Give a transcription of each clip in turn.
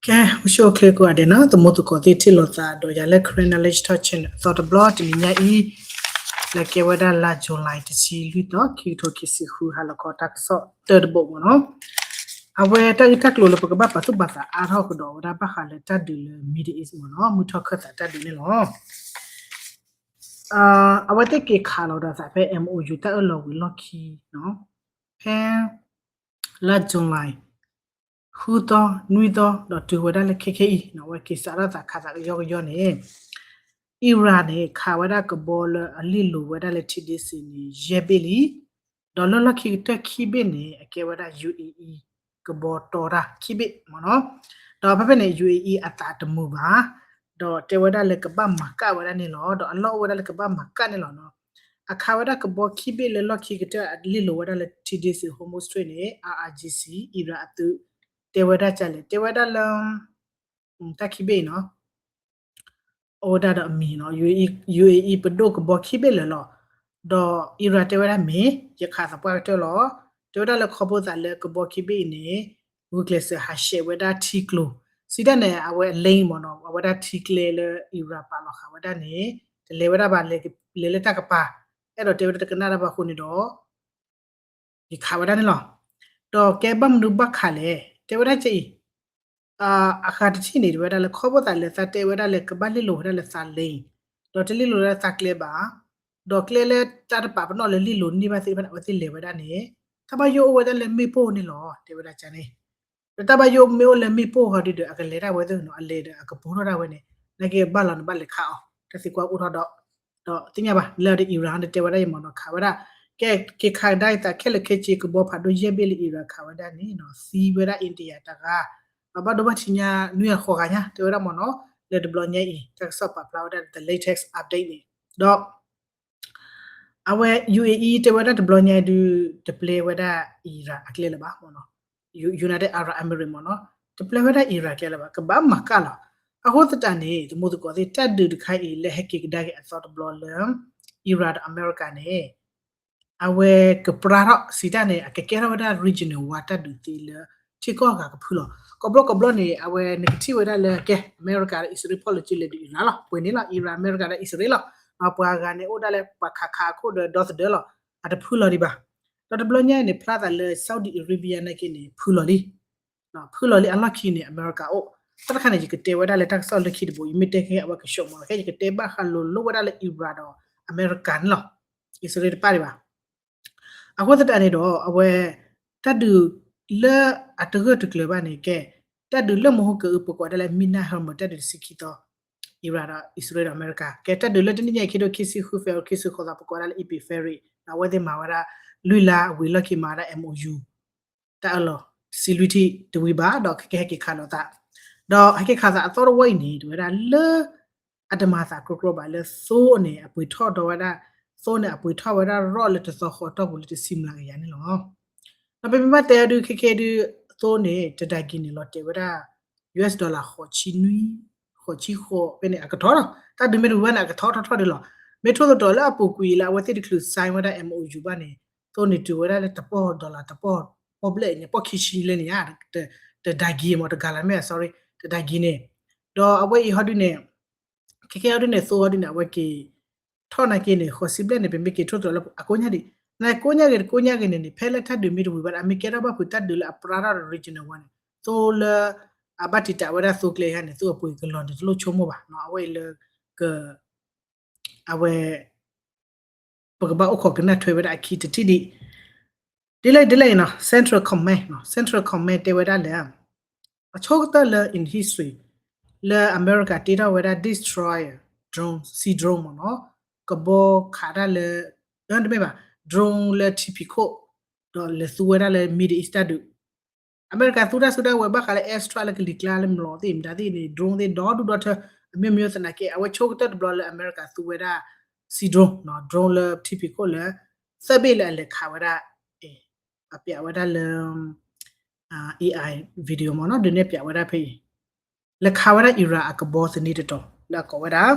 ကဲ အိၣ်ဆူၣ်အိၣ်ချ့ကိးဂၤဒဲးနီၤ, သမူသကိးသ့ၣ်ထံၣ်လိာ်သးဒီးယၤလၢ Karen Knowledge Talk Channel အသီတဘျီတနံၤညါအံၤ, လၢကဲဝဲဒၣ်လါ July တဆံလွံၢ်သီ ခံကထိခံဆံဃု ဟါလီၤခီ တၢ်ကစီၣ်တၢတဘိမ့ၢ်နီၤ. အဝဲတၢ်ဂ့ၢ်တၢ်ကျိၤလၢပကဘၣ်ပာ်သူၣ်ပာ်သးအါထီၣ်ကဒီးဝဲဒၣ်ဘၣ်ဃးလၢတၢ်ဒုးလၢ Middle East မ့ၢ်နီၤ, မုၢ်ထီၣ်ခၢၣ်သးတၢ်ဒုးန့ၣ်လီၤ. အဝဲသ့ၣ်က့ၤခးလီၤဒီးသးဖဲ MOU တၢ်အၢၣ်လီၤဝံၤလီၢ်ခံနီၤ, ဖဲလါ July ဃုသီ နွံသီ ဒီးတုၤဝဲဒၣ်လၢခဲခဲအံၤနီၤ, အဝဲက့ၤစးထီၣ်သးခးသးကယီကယီန့ၣ် Iran န့ၣ် ခးဝဲဒၣ်ကဘီလၢအလ့ၣ်လိၤဝဲဒၣ်လၢထံဒ့စ့န့ၣ် ယဲၢ်ဘ့ၣ်လံ, ဒီးလၢလီၢ်ခံကတၢၢ်ခံဘ့ၣ်န့ၣ် အကဲဝဲဒၣ် UAE ကဘီတီတၢ်ခံဘ့ၣ်မ့ၢ်နီၤ. ဒီးဖဲဖဲန့ၣ် UAE အသးတမုာ်ဘၣ်, ဒီးတဲဝဲဒၣ်လၢကဘၣ်မၤကၣ်ဝဲဒၣ်န့ၣ်လီၤ. ဒီးအလီၢ်အိၣ်ဝဲဒၣ်လၢကဘၣ်မၤကၣ်န့ၣ်လီၤနီၤ. အခးဝဲဒၣ်ကဘီခံဘ့ၣ်လၢလီၢ်ခံကတၢၢ်အလ့ၣ်လိၤဝဲဒၣ်လၢထံဒ့စ့ Hormuz Strait န့ၣ် IRGC Iran အသုး တဲဝဲဒၣ်ကလဲၣ်, တဲဝဲဒၣ်လၢ တၢ်ခံဘ့ၣ်အံၤနီၤ အိၣ်ဝဲဒၣ်ဒီးအမံၤနီၤ, UAE ပဒိၣ်ကဘီခံဘ့ၣ်လၢာ်လီၤ. ဒီး Iran တဲဝဲဒၣ်မ့ၢ် ယခးသပှၢ်ကတၢၢ်လီၤ. တဲဝဲဒၣ်လၢခီဖျိသးလၢကဘီခံဘ့ၣ်အံၤန့ၣ် ဂုာ်ကျဲးစၢးဟးဆှဲးဝဲဒၣ်ထံကျိၤ, စံးတၢ်န့ၣ် အဝဲအ lane မ့ၢ်နီၤ, အဝဲဒၣ်ထံကျဲလၢ Iran ပာ်လီၤဃာ်ဝဲဒၣ်န့ၣ် တလဲၤဝဲဒၣ်ဘၣ်, လဲၤလၢတၢ်ကပၤ, အဲၣ်ဒိးတဲဝဲဒၣ်တကနၣ်တၢ်ဘၣ်အဃိန့ၣ်ဒီး ယခးဝဲဒၣ်န့ၣ်လီၤ. ဒီးကဲဘၣ်မနုၤဘၣ်ခးလဲၣ်, တဲဝဲဒၣ်ကအံၤ အဂၤတထံၣ်န့ၣ် တဲဝဲဒၣ်လၢခီဖျိသးလၢသးတဲဝဲဒၣ်လၢကဘၣ်လ့ၣ်လိၤဝဲဒၣ်လၢသး lane, ဒီးတလ့ၣ်လိၤဝဲဒၣ်သးကျဲဘၣ်, ဒီးကျဲလၢတၢ်တပာ်ပနီၣ်လၢလ့ၣ်လိၤန့ၢ်ဘၣ်သ့ၣ်တဖၣ်န့ၣ် အဝဲသ့ၣ်လဲၤဝဲဒၣ်န့ၣ် တၢ်ဘၣ်ယိၣ်အိၣ်ဝဲဒၣ်လၢမ့ၣ်ပိၢ်န့ၣ်လီၤ, တဲဝဲဒၣ်န့ၣ်. ဒီးတၢ်ဘၣ်ယိၣ်မ့ၢ်အိၣ်လၢမ့ၣ်ပိၢ်ဃီဒုဒီး အကလဲၤဒၣ်ဝဲသ့ၣ်နီၤ, အလဲၤဒီးအကပိာ်ထီၣ်ဒၣ်ဝဲန့ၣ်, နာ်က့ဘၣ်လီၤန့ၣ်ဘၣ်လဲၤခးအီၤ, တၢ်သံကွၢ်အိၣ်ထီၣ်ဒီး ဒီးသ့ၣ်ညါဘၣ် လၢဒီး Iran န့ၣ်တဲဝဲဒၣ်အံၤမ့ၢ်နီၤ, ခးဝဲဒၣ် ကဲ က့ၤခးကဒါအံၤသးခဲလၢာ်ခဲဆ့ ကဘီဖးဒိၣ်ယဲၢ်ဘ့ၣ်လၢ Iran ခးဝဲဒၣ်န့ၣ်နီၤ, သံဝဲဒၣ် India တဂၤ, ဒီးဘၣ်ဒိဘၣ်ထံးညါ နွံဂၤဃိးဂၤညါ တဲဝဲဒၣ်မ့ၢ်နီၤ, လၢတဘျီညါအံၤ တၢ်ကစီၣ်ပာ်ဖျါဝဲဒၣ် the latest update န့ၣ်, ဒီး အဝဲ UAE တဲဝဲဒၣ်တဘျီညါအံၤဒုး တပျဲဝဲဒၣ် Iran အကျဲလၢၤဘၣ်မ့ၢ်နီၤ, United Arab Emirates မ့ၢ်နီၤ, တပျဲဝဲဒၣ် Iran ကျဲလၢၤဘၣ်, ကဘၣ်မၤကၣ်လီၤ. အဃိသတးန့ၣ် သမူသကိးသ့ၣ် တၢ်ဒုးတခါအံၤလၢဟဲက့ၤကဒါက့ၤအသီတဘျီလၢ Iran ဒီးအမဲရကၤန့ၣ် အဝဲကပြါထီၣ်စံးတၢ်န့ၣ် အကကဲထီၣ်ဝဲဒၣ် regional war တၢ်ဒုးသ့လၢ ထံကီၢ်ဂၤကဖုလီၤ. ကိးဘျီကိးဘျီန့ၣ် အဝဲနကထံၣ်ဝဲဒၣ်လၢ ကဲ အမဲရကၤဒီးအံၣ်စရ့လး policy လဲၤဒုး Iran လီၤ, ပှဲၤန့ၣ်လီၤ, Iran အမဲရကၤဒီးအံၣ်စရ့လးလီၤ. ပှၤဂၤန့ၣ်အိၣ်ဒၣ်လၢပှၤခးခးအခိၣ်ဒီးဒီသဒၢလီၤ, အတဖုလီၤဒံးဘၣ်. ဒီးတဘျီညါအံၤန့ၣ် ဖျါသးလၢ Saudi Arabia နာ်က့န့ၣ် ဖုလီၤလံ ဖုလီၤလံ အလီၢ်ခံန့ၣ် အမဲရကၤအိၣ်. တၢ်တခါန့ၣ် ယကတဲဝဲဒၣ်လၢတၢ်ကစီၣ်လၢခံတဘိ ယမ့ၢ်တဲခဲအဝဲကဆှီမ့ၢ်နီၤ, ခဲယကတဲဘၣ်ဃးလိၤလိၤဝဲဒၣ်လၢ Iran ဒီးအမဲရကၤန့ၣ်လီၤ. အံၣ်စရ့လးတပၣ်ဒံးဘၣ်. အဃိသတးန့ၣ်ဒီး အဝဲ တၢ်ဒုးလၢအတဂၢၢ်တကျၢၤဘၣ်န့ၣ် ကဲ တၢ်ဒုးလၢမဟိကၢအု ပကိးဒၣ်လၢ Midnight Hammer တၢ်ဒုးတဆံခံသီ Iran ဒီးအံၣ်စရ့လးဒီးအမဲရကၤ, ကဲ တၢ်ဒုးလၢတနံၣ်ညါအံၤ ခံထိခံဆံဃု February ခံဆံဃိးသီ ပကိးဒၣ်လၢ Epic Fury ဒီးအဝဲသ့ၣ်မၤဝဲဒၣ် လွံၢ်လါဝံၤလီၢ်ခံမၤဝဲဒၣ် MOU တၢ်အၢၣ်လီၤ တဆံလွံၢ်ထံၣ်တဝံၤဘၣ် ဒီးခဲကဲဟဲက့ၤခးလိာ်သး, ဒီးဟဲက့ၤခးသးအသီတဝီအံၤန့ၣ် တဝဲဒၣ်လၢ အတမၤသးကြီကြီဘၣ်လၢ သိန့ၣ် အပှ့ၤထီၣ်ဒီးဝဲဒၣ် သိန့ၣ် အပှ့ၤထီၣ်ဝဲဒၣ်ရီၣ်လၢတသီဃီတီၢ်ပူၤလၢတဆံမျးကယၤန့ၣ်လီၤ. ဒီးပမ့ၢ်ဘၣ်တဲအီၤဒုး ခဲကဲဒုး သိန့ၣ် တဒါက့ၤန့ၣ် လီၤတဲာ်ဝဲဒၣ် US dollar ဃိးဆံနွံ ဃိးဆံဃိး ဖဲန့ၣ် အကထီၣ်လီၤ. တၢ်ဒုးမ့ၢ်တဝံၤဘၣ်န့ၣ် အကထီၣ်ထီၣ်ထီၣ်ဒုးလီၤ. မ့ၢ်ထိၣ်သတြီၤလၢအပူၤကွံာ်လၢအဝဲသ့ၣ်တချုး sign ဝဲဒၣ် MOU ဘၣ်န့ၣ် သိန့ၣ်တုၤဝဲဒၣ်လၢတပီၢ် dollar တပီၢ် ပီၢ်ဘျဲၣ်န့ၣ် ပီၢ်ခံဆံလၢန့ၣ်ဧါ, တဒါက့ၤမ့ၢ် တဂၤလၢ်မ့ၢ် sorry တဒါက့ၤန့ၣ်, ဒီးအဝဲအံၤဟီဒုးန့ၣ် ခဲကဲဟီဒုးန့ၣ် သိဟီဒုးန့ၣ် အဝဲက့ၤ ထီၣ်နာ်က့န့ၣ် ဃိးဆံဘျဲၣ်န့ၣ် ပမ့ၢ်က့ၤထိၣ်သတြီၤလၢအကိးညါဒံး, နကိးညါဂ့ၤတကိးညါဂ့ၤန့ၣ်န့ၣ် ဖဲလၢတၢ်ဒုးမ့ၢ်တဝံၤဘၣ်ဒီး အမ့ၢ်ကဲထီၣ်ဘၣ်ဖုးတၢ်ဒုးလၢအပြါထီၣ်ဒီး regional war န့ၣ် သိလၢ အဘၣ်တံာ်တာ်ဝဲဒၣ်သိကျဲဧါန့ၣ် သိအပှ့ၤကလီၤန့ၣ် တလိၣ်ဆိကမိၣ်ဘၣ်နီၤ, အဝဲအံၤလၢ က အဝဲ ပကဘၣ်အိၣ်ခိးကနၣ်ထွဲဝဲဒၣ်အခံတထံၣ်ဒံး, ဒ်လဲၣ်ဒ်လဲၣ်နီၤ Central Command နီၤ Central Command တဲဝဲဒၣ်လၢ အဆိကတၢၢ်လၢ in history လၢအမဲရကၤတ့ထီၣ်ဝဲဒၣ် destroyer drone, sea drone မ့ၢ်နီၤ, ကဘီခးတၢ်လၢ တမ့ၢ်ဘၣ် drone လၢထံဖံးခိၣ် ဒီးလဲၤသူဝဲဒၣ်လၢ Middle East တၢ်ဒုး အမဲရကၤသူတၢ်စုကဝဲၤဘၣ်ဃးလၢ airstrike လၢကလံၤကျါလၢမျိာ်သ့ၣ်မတၤသ့ၣ်န့ၣ် drone သ့ၣ်ဒီဒူၣ်ဒီထၢ အမျိုးမျိုးသနာ်က့ အဝဲဆိကတၢၢ်တဘျီလၢအမဲရကၤသူဝဲဒၣ် sea drone, drone လၢထံဖံးခိၣ်လၢ သၢဘ့ၣ်လၢအလဲၤခးဝဲဒၣ် အပျးဝဲဒၣ်လၢ AI video မ့ၢ်နီၤ ဒုးနဲၣ်ပျးဝဲဒၣ်ဖဲအံၤ လဲၤခးဝဲဒၣ် Iran အကဘီသန့တတီၤ လၢအကိးဝဲဒၣ်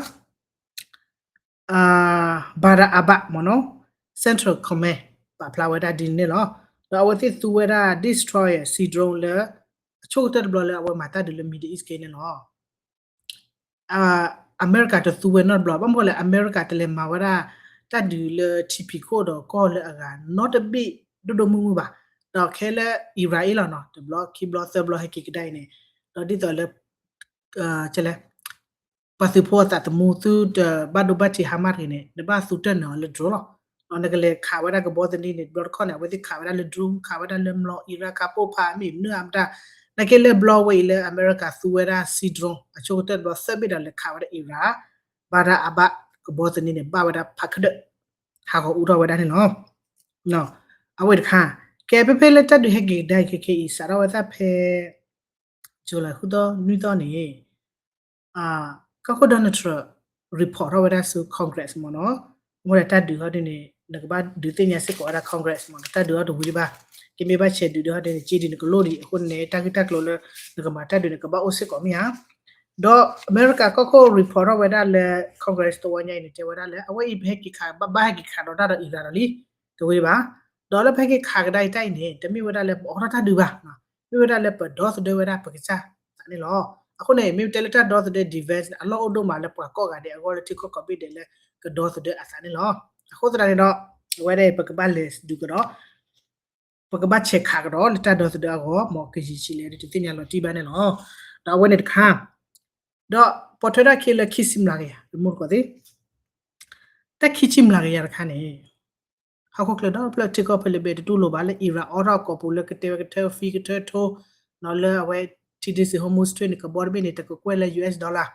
Badr al-Abab မ့ၢ်နီၤ Central Command ပာ်ဖျါဝဲဒၣ်ဒ်န့ၣ်လီၤ. ဒီးအဝဲသ့ၣ်သူဝဲဒၣ် destroyer sea drone လၢ အဆိကတၢၢ်တဘျီလၢအဝဲမၤတၢ်ဒုးလၢ Middle East က့န့ၣ်လီၤ. အမဲရကၤတသူဝဲနီတဘျီ ဘၣ်မနုၤလဲၣ် အမဲရကၤတလဲၤမၤဝဲဒၣ် တၢ်ဒုးလၢထံဖံးခိၣ်ဒီးကီၢ်လၢအဂၤနီတဘ့ၣ်ဒိၣ်ဒိၣ်မုၢ်မုၢ်ဘၣ်. ဒီးခဲလၢ Iran အံၤလီၤနီၤ တဘျီခံဘျီသၢဘျီဟဲက့ၤကဒါအံၤန့ၣ် ဒီးဒ်သိးလၢ ပှၤသုးဖိအသးသမူသုတဘၣ်ဒိဘၣ်ထံး Hamas တဂ့ၤန့ၣ် နဘၣ်သူတၢၢ်နုာ်အီၤလၢ drone လီၤ. နကလဲၤခးဝဲဒၣ်ကဘီသန့န့ၣ် တဘျီတခီၣ်န့ၣ် အဝဲသ့ၣ်ခးဝဲဒၣ်လၢ drone ခးဝဲဒၣ်လၢမျိာ် Iran ခးပိၢ်ဖးမ့ၢ်မနုၤအမတၢ် နာ်က့လၢဘျီဝဲအံၤလၢအမဲရကၤသူဝဲဒၣ် Sea Drone အဆိကတၢၢ်တဘျီသၢဘ့ၣ်ဒီးလဲၤခးဝဲဒၣ် Iran ဘၣ်တၢ်အဘၣ်ကဘီသန့န့ၣ် ဘၣ်ဝဲဒၣ်ဖးခဒၢၣ် ဟးဂီၤအူထီၣ်ဝဲဒၣ်န့ၣ်လီၤ. အဝဲတခါ ကဲဖဲဖဲလၢတၢ်ဒုးဟဲက့ၤကဒါအံၤခဲခဲအံၤ စးထီၣ်ဝဲဒၣ်ဖဲ July ဃုသီနွံသီန့ၣ် ကီၢ်ခိၣ် Donald Trump report ထီၣ်ဝဲဒၣ်ဆူ Congress မ့ၢ်နီၤ, အဃိဒီးတၢ်ဒုးဟီဒ်န့ၣ် နကဘၣ်ဒုးသ့ၣ်ညါစ့ၢ်ကီးဝဲဒၣ် Congress မ့ၢ်နီၤ, တၢ်ဒုးဟီတဝံၤဒံးဘၣ်, ကမ့ၢ်ဘၣ်ဆဲးဒုးဒံးဟီဒ်န့ၣ် က့ဒ်န့ၣ်ကလိၣ်ဒံး, အဃိန့ၣ် တၢ်ဂ့ၢ်တၢ်ကျိၤလၢ နကမၤတၢ်ဒုးန့ၣ် ကဘၣ်အိၣ်စ့ၢ်ကီးမ့ၢ်ဧါ. ဒီးအမဲရကၤကီၢ်ခိၣ် report ထီၣ်ဝဲဒၣ်လၢ Congress တဝီညါအံၤန့ၣ် တဲဝဲဒၣ်လၢ အဝဲအံၤပဟဲက့ၤခး ဘၣ်ဘၣ်ဟဲက့ၤခးဒီးတၢ်ဒီး Iran ဒီးလံ, တဝံၤဒံးဘၣ်. ဒီးလၢပဟဲက့ၤခးကဒါအံၤတၢ်အံၤန့ၣ် တမ့ၢ်ဝဲဒၣ်လၢပအိးထီၣ်တၢ်ဒုးဘၣ်, မ့ၢ်ဝဲဒၣ်လၢပဒီသဒၢဝဲဒၣ်ပကစၢ်သးန့ၣ်လီၤ. အဃိန့ၣ် မ့ၢ်တဲလၢတၢ်ဒီသဒၢ defense န့ၣ် အလီၢ်အိၣ်ဒိၣ်မးလၢပှၤကိးဂၤဒဲးအဂီၢ်လၢထံကီၢ်ကိးဘ့ၣ်ဒဲးလၢကဒီသဒၢအသးန့ၣ်လီၤ. အဃိသတးန့ၣ်ဒီး အဝဲဒၣ်ပကဘၣ်လဲၤဒုးကဒီး ပကဘၣ်ဆဲးခးကဒီးလၢတၢ်ဒီသဒၢအဂီၢ် မ်ကယံာ်ဆံးလဲၣ် ဒ်တသ့ၣ်ညါလီၤတံၢ်ဘၣ်န့ၣ်လီၤ. ဒီးအဝဲန့ၣ်တခါ ဒီးပိာ်ထွဲဒၣ်ခံလၢခံဆံမျးကယၤ တမူတကိးသ့ၣ် တၢ်ခံဆံမျးကယၤတခါန့ၣ် ဟီၣ်ခိၣ်ချၢဒီဖျၢၣ်ထံကီၢ်ဖဲလဲၣ်ဘ့ၣ်တတူၢ်လိာ်ဘၣ်လၢ Iran အိးထီၣ်အကိာ်ပူၤလၢကတဲဝဲကထၢ fee ကထၢထိ နီၤလၢအဝဲ ထံဒ့စံး Hormuz Strait န့ၣ် ကဘီတဘ့ၣ်န့ၣ် တကကွဲၢ်လၢ US dollar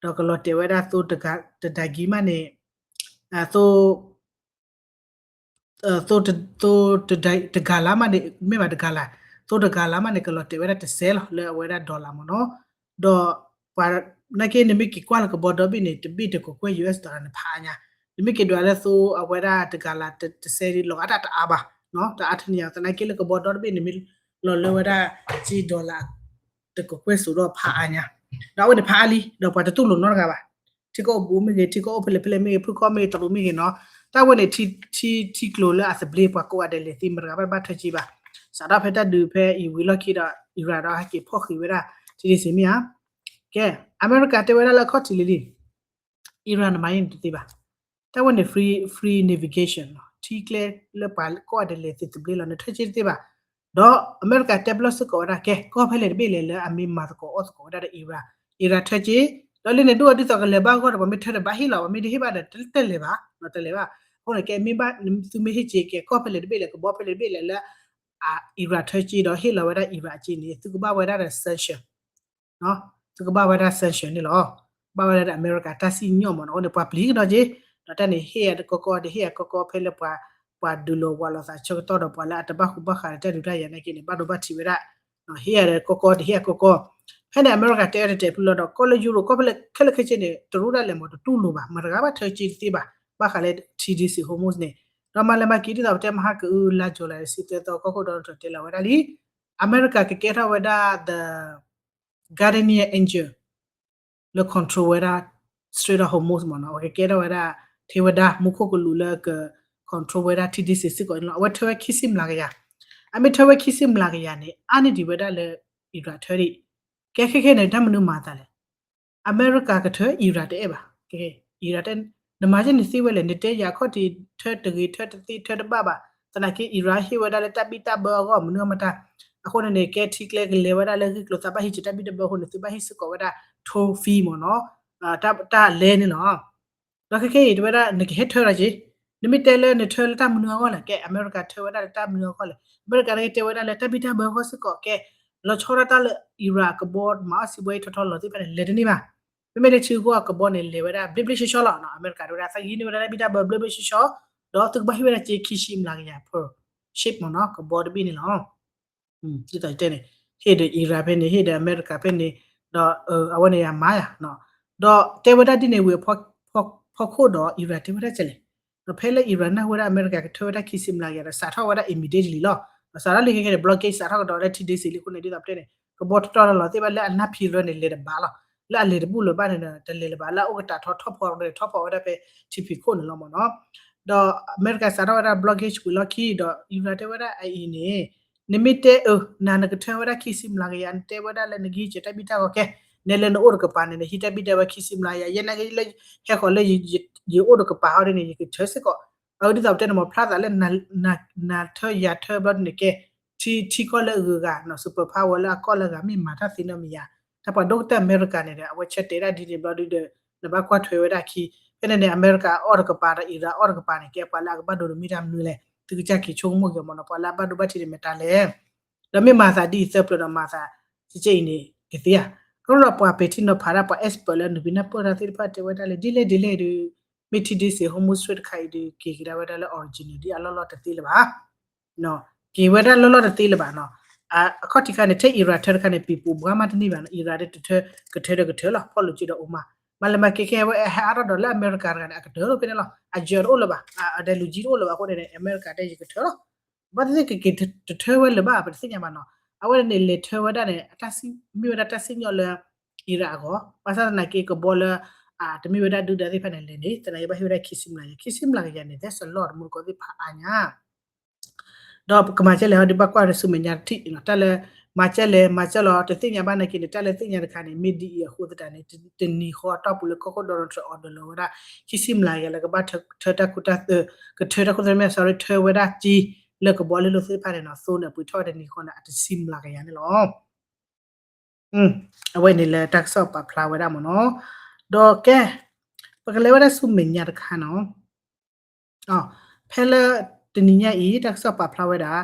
ဒီးကလီၤတဲာ်ဝဲဒၣ်သိတဒါကံမးန့ၣ် သိ သိ တဂၤလၢ်မးန့ၣ် မ့ၢ်ဘၣ်တဂၤလၢ်, သိတဂၤလၢ်မးန့ၣ် ကလီၤတဲာ်ဝဲဒၣ်တစဲးလီၤ လၢအဝဲဒၣ် dollar မ့ၢ်နီၤ. ဒီးပှၤနာ်က့ နမ့ၢ်က့ၤကွၢ်လၢကဘီဒီဘ့ၣ်န့ၣ် တဘ့ၣ်တကကွဲၢ် US dollar န့ၣ် ဖးအါညါ, နမ့ၢ်က့ၤဒွးလၢသိအဝဲဒၣ်တဂၤလၢ်တစဲးလီၤဂာ်တၢ်တအါဘၣ်, တအါထီၣ်န့ၣ် သနာ်က့လၢကဘီဒီတဘ့ၣ်န့ၣ် မ့ၢ်လီၤလၢဝဲဒၣ် စ့ dollar တကကွဲၢ်စိးဒီးဖးအါညါ, ဒီးအဝဲန့ၣ်ဖးအါလံ ဒီးပှၤတတူၢ်လိာ်နီတဂၤဘၣ်. ထံကီၢ်အိၣ်ဘူးမ့ၢ်ဂ့ၤ ထံကီၢ်အိၣ်ဖဲလဲၣ်ဖဲလဲၣ်မ့ၢ်ဂ့ၤ ဖုခီမ့ၢ်ဂ့ၤ တရူးမ့ၢ်ဂ့ၤနီၤ, တၢ်ဝဲန့ၣ် ထံကျိၤလၢအသဘျ့ ပှၤကိးဂၤဒဲးလဲၤသ့ မတဂၤဘၣ်တဘၣ်ထၢက့ဘၣ်. စးထီၣ်ဖဲတၢ်ဒုးဖဲအံၤဝံၤလီၢ်ခံဒီး Iran ဒီးဟဲက့ၤဖီၣ်ဃံးဝဲဒၣ် ထံဒ့စံးမ့ၢ်ဧါ. ကဲ အမဲရကၤတဲဝဲဒၣ်လၢအခီၣ်ထံးလံလံ Iran န့ၣ်မၤအံၤန့ၣ်တသ့ဘၣ်. တၢ်ဝဲန့ၣ် free free navigation လီၤ, ထံကျဲလၢပှၤကိးဂၤဒဲးလဲၤသ့သဘျ့လီၤ နထၢက့တသ့ဘၣ်. ဒီးအမဲရကၤတဲပလီၢ်စ့ၢ်ကီးဝဲဒၣ် ကဲ ကီၢ်ဖဲလဲၣ်တဘ့ၣ်လဲၣ်လၢအမ့ၢ်မၤသကိးအီၣ်သကိးဝဲဒၣ်ဒီး Iran, Iran ထၢက့, ဒီးလၢန့ၣ်ဒ်အီၤဒ်သိးကလဲၤဘၣ်အဂီၢ်ဒီး ပှၤမ့ၢ်ထၢဒီးဘၣ်ဟ့ၣ်လီၤ ပှၤမ့ၢ်တဟ့ၣ်ဘၣ်ဒီး တလဲၤဘၣ်, တလဲၤဘၣ်. အဃိန့ၣ် ကဲမ့ၢ်ဘၣ် သုမ့ၢ်ဟ့ၣ်က့ ကဲ ကီၢ်ဖဲလဲၣ်တဘ့ၣ်လဲၣ် ကဘီဖဲလဲၣ်တဘ့ၣ်လဲၣ်လၢ Iran ထၢက့ဒီးဟ့ၣ်လီၤဝဲဒၣ် Iran အက့န့ၣ် သုကဘၣ်ဝဲဒၣ်ဒီး sanction သုကဘၣ်ဝဲဒၣ် sanction န့ၣ်လီၤ. ဘၣ်ဝဲဒၣ်ဒီးအမဲရကၤတၢ်စံၣ်ညီၣ်မ့ၢ်နီၤ, အဃိန့ၣ် ပှၤပျံၤကဒီးက့, ဒီးတၢ်န့ၣ်ဟ့ၣ်အကီကီ တဟ့ၣ်အကီကီ ဖဲလၢပှၤ ပှၤဒုးလိာ်ဝးလိာ်သးဆၢကတီၢ်ဒီး ပှၤလၢအတဘၣ်ဃူဘၣ်ဃးဒီးတၢ်ဒုးတၢ်ယၤနာ်က့န့ၣ် ဘၣ်ဒိဘၣ်ထံးဝဲဒၣ်, ဟ့ၣ်အကီကီ တဟ့ၣ်အကီကီ. ဖဲန့ၣ် အမဲရကၤတဲအီၤတတဲာ်ဖုလီၤဒီး ကီၢ်လၢ Europe ကီၢ်ဖဲလဲၣ်ခဲလၢာ်ခဲဆ့န့ၣ် တရူးဒၣ်လဲာ်မ့ၢ်တတူၢ်လိာ်ဘၣ် မတဂၤဘၣ်ထၢက့တသ့ဘၣ် ဘၣ်ဃးလၢ ထံဒ့စံး Hormuz န့ၣ်. ဒီးမၤလဲၤမၤက့ၤဒ်သိးပတဲမဟါကအု လါ July တဆံသၢသီ ကီၢ်ခိၣ် Donald Trump တဲလီၤဝဲဒၣ်လံ အမဲရကၤကကဲထီၣ်ဝဲဒၣ် the guardian angel လၢ control ဝဲဒၣ် Strait of Hormuz မ့ၢ်နီၤ, အဝဲကကဲထီၣ်ဝဲဒၣ် ထဲဝဲဒၣ်မူခိၣ်ကလူးလၢက control ဝဲဒၣ်ထံဒ့စံးစ့ၢ်ကီးန့ၣ်လီၤ. အဝဲထၢဝဲခံဆံမျးကယၤ, အမ့ၢ်ထၢဝဲခံဆံမျးကယၤန့ၣ် အါန့ၢ်ဒံးဝဲဒၣ်လၢ Iran ထၢဒံး. ကဲခဲခဲန့ၣ် တၢ်မနုၤမၤသးလဲၣ်. အမဲရကၤကထၢ Iran တအဲၣ်ဘၣ်. Iran တဲ နမၤယဲန့ၣ်သ့ဝဲလဲၣ်, နတဲယၤခီၣ်ထံးထၢတဂ့ၤ ထၢတသ့ ထၢတဘၣ်ဘၣ်. သနာ်က့ Iran ဟ့ၣ်ဝဲဒၣ်လၢတၢ်ဘံၣ်တၢ်ဘၢအဂီၢ် မနုၤအမတၤ. အဃိန့ၣ်န့ၣ် ကဲထံကျဲကလဲၤဝဲဒၣ်လၢဂ့ၢ်ကျိၤသးဘၣ်ဟံးက့ၤတၢ်ဘံၣ်တၢ်ဘၢအဃိန့ၣ် သုဘၣ်ဟ့ၣ်စ့ၢ်ကီးဝဲဒၣ် toll fee မ့ၢ်နီၤ, တၢ်လဲန့ၣ်လီၤ. ဒီးခဲခဲအံၤ တဲဝဲဒၣ် နကဟဲထၢဒီးက့ၤ, နမ့ၢ်တဲလၢနထၢလၢတၢ်မနုၤအဂီၢ်လဲၣ်, ကဲ အမဲရကၤထၢဝဲဒၣ်လၢတၢ်မနုၤအဂီၢ်လဲၣ်, အမဲရကၤန့ၣ်က့ၤတဲဝဲဒၣ်လၢတၢ်ဘံၣ်တၢ်ဘၢအဂီၢ်စ့ၢ်ကီး, ကဲ လီၤဆီဒၣ်တၢ်လၢ Iran ကဘီမၤအီၣ်စံးဘှဲအံၤထီထီလီၤသ့ၣ်တဖၣ်န့ၣ် လဲၤတန့ၢ်ဘၣ်. မ့မ့ၢ်လၢထံဂုၤကီၢ်ဂၤကဘီန့ၣ် လဲၤဝဲဒၣ်ဘျ့ဘျ့ဆှီဆှီလီၤ. အမဲရကၤတဲဝဲဒၣ် သးကဟံးန့ၢ်ဝဲဒၣ်တၢ်ဘံၣ်တၢ်ဘၢဘျ့ဘျ့ဆှီဆှီ, ဒီးသုကဘၣ်ဟ့ၣ်ဝဲဒၣ်က့ၤခံဆံမျးကယၤ per ship မ့ၢ်နီၤ, ကဘီတဘ့ၣ်န့ၣ်လီၤ. ဒ်သိးတဲန့ၣ် ဟ့ၣ်ဒီး Iran ဖဲန့ၣ် ဟ့ၣ်ဒီးအမဲရကၤဖဲန့ၣ်, ဒီးအဝဲန့ၣ်ယမၤယၤ, ဒီးတဲဝဲဒၣ်ဒ်န့ၣ်ဝံၤအဖီခိၣ်ဒီး Iran တဲဝဲဒၣ်ကလဲၣ်, ဒီးဖဲလၢ Iran နၢ်ဟူဝဲဒၣ်အမဲရကၤကထၢဝဲဒၣ်ခံဆံမျးကယၤဒီး စးထီၣ်ဝဲဒၣ် immediately လီၤ. ဒီးစးထီၣ်လံခဲခဲန့ၣ် blockade စးထီၣ်ကဒီးလၢထံဒ့စံးလံအဃိန့ၣ် ဒ်သိးပတဲန့ၣ် ကဘီထီထီလီၤလီၤသ့ၣ်တဖၣ်လၢအနၢ်ဖံးရၢန့ၣ် လဲၤတဘၣ်လီၤ. လၢအလဲၤတဘူၣ်လၢၤဘၣ်န့ၣ်ဒီး တလဲၤလၢၤဘၣ် လၢအအိၣ်ကတၢၢ်ထီထီၣ်ဖီၣ်န့ၣ် ထီၣ်ဖီၣ်ဝဲဒၣ်ဖဲထံဖံးခိၣ်န့ၣ်လီၤမ့ၢ်နီၤ. ဒီးအမဲရကၤစးထီၣ်ဝဲဒၣ် blockade ဝံၤလီၢ်ခံဒီး Iran တဲဝဲဒၣ်အအံၤန့ၣ် နမ့ၢ်တဲအၢ နၤနကထၢဝဲဒၣ်ခံဆံမျးကယၤ နတဲဝဲဒၣ်လၢနကဟံးစၢၤတၢ်ဘံၣ်တၢ်ဂီၤကဲ, နဲလၢနအိၣ်တကပၤန့ၣ် နဟံးတၢ်ဘံၣ်တၢ်ဝဲခံဆံမျးကယၤ ယဲနာ်က့လၢ ဟဲဃီၤလၢ ယအိၣ်တကပၤဟီဒ်န့ၣ် ယကထၢစ့ၢ်ကီး, အဒ်သိးပတဲန့ၣ်မ့ၢ်ဖျါသးလၢ နၤထၢယၤထၢဘျီဒ်န့ၣ်ကဲ, ထံထံကီၢ်လၢအဂုၤအဂၤနီၤ super power လၢအကီၢ်လၢအဂၤမ့ၢ်မၤတၢ်သ့နီတမံၤယၤ, တၢ်ပှၤဒိၣ်ကတၢၢ်အမဲရကၤန့ၣ်ဒီး အဝဲဆၢတဲာ်ဒၣ်ဒ်န့ၣ်ဘျီဒ်ဒီး နဘၣ်ကွၢ်ထွဲဝဲဒၣ်ခံ, ဖဲန့ၣ်န့ၣ် အမဲရကၤအီၣ်တကပၤဒီး Iran အီၣ်တကပၤန့ၣ် ကဲပှၤလၢအကဘၣ်ဒိးန့ၢ်မ့ၢ်တၢ်မနုၤလဲၣ်, သုကစၢ်က့ၤဆိကမိၣ်က့ၤမ့ၢ်နီၤ ပှၤလၢအဘၣ်ဒိဘၣ်ထံးန့ၣ်မ့ၢ်တၢ်လဲၣ် ဒီးမ့ၢ်မၤသးဒ်အံၤသၢပျၢၤဒီးမၤသး ကကဲအံၤန့ၣ် ကသ့ဧါ. အဃိဒီးပှၤပဲာ်ထံနီၤဖးတၢ် ပှၤ expert လၢနဘံနၢ်ပၢၢ်တၢ်သ့ၣ်တဖၣ်တဲဝဲဒၣ်လၢ ဒ်လဲၣ်ဒ်လဲၣ်ဒီး မ့ၢ်ထံဒ့စ့ Hormuz Strait တခါအံၤဒီး က့ၤကဒါဝဲဒၣ်လၢ original ဒ်အလီၢ်လီၢ်တသ့လၢၤဘၣ်. က့ၤဝဲဒၣ်လီၢ်လီၢ်တသ့လၢၤဘၣ်နီၤ. အခီၣ်ထံးခါန့ၣ် ထဲ Iran ထၢတခါန့ၣ် ပံၤပူၤဘှါမးတန့ၢ်ဘၣ်နီၤ. Iran ဒီးတထၢ ကထၢဒီးကထၢလီၤ ဖီၣ်လိာ်စုဒီးအိၣ်မး. မၤလဲၤမၤက့ၤခဲအံၤဝဲ ဟဲအါထီၣ်ဒီးလၢအမဲရကၤတဂၤန့ၣ် အကတၢၢ်လီၤဖဲန့ၣ်လီၤ. အယၢၤတအိၣ်လၢၤဘၣ်. အဒဲလူၤကၠံတအိၣ်လၢၤဘၣ်အဃိန့ၣ် အမဲရကၤတဲယကထၢလီၤ. ဘၣ်သ့ၣ်သ့ၣ်ကက့ၤတထၢဝဲလၢၤဘၣ် ပတသ့ၣ်ညါဘၣ်နီၤ. အဝဲန့ၣ်လဲၤထၢဝဲဒၣ်န့ၣ် မ့ၢ်ဝဲဒၣ်တၢ်စံၣ်ညီၣ်လၢ Iran အဂီၢ် ဘၣ်ဆၣ်သနာ်က့ကဘီလၢ တမ့ၢ်ဝဲဒၣ်ဒုၣ်ဒါသ့ၣ်တဖၣ်န့ၣ်လဲၤန့ၣ် သနာ်က့ဘၣ်ဟ့ၣ်ဝဲဒၣ်ခံဆံမျးကယၤ ခံဆံမျးကယၤန့ၣ် that's a lot တမူတကိးသ့ၣ်ဖးအါညါ ဒီးပကမၤကဲလဲၣ်ဟီဒ်ဘၣ်ကွၢ်ဒီးဆူမဲာ်ညါတထံၣ် တၢ်လၢ မၤကဲလဲၣ် မၤကဲလီၤ တသ့ၣ်ညါဘၣ်နာ်က့န့ၣ် တၢ်လၢသ့ၣ်ညါတခါန့ၣ် မ့ၢ်ဒ်အံၤအဃိသတးန့ၣ် တနံၤဃီအတီၢ်ပူၤလၢကီၢ်ခိၣ် Donald Trump order လီၤဝဲဒၣ် ခံဆံမျးကယၤလၢကဘၣ်ထၢတၢ်ခူတၢ်သၢ ကထၢတၢ်ခူတၢ်သၢ မ့ၢ် sorry ထၢဝဲဒၣ်ကၠံလၢကဘီလၢလိာ်သ့ၣ်တဖၣ်န့ၣ်နီၤ သိန့ၣ်အပှ့ၤထီၣ်ဝဲတနံၤဃီန့ၣ် အတဆံမျးကယၤန့ၣ်လီၤ. အဝဲန့ၣ်လၢတၢ်ကစီၣ်ပာ်ဖျါဝဲဒၣ်မ့ၢ်နီၤ. ဒီးကဲ ပကလဲၤဝဲဒၣ်ဆူမဲာ်ညါတခါနီၤ. ဖဲလၢတနံၤညါအံၤ တၢ်ကစီၣ်ပာ်ဖျါဝဲဒၣ်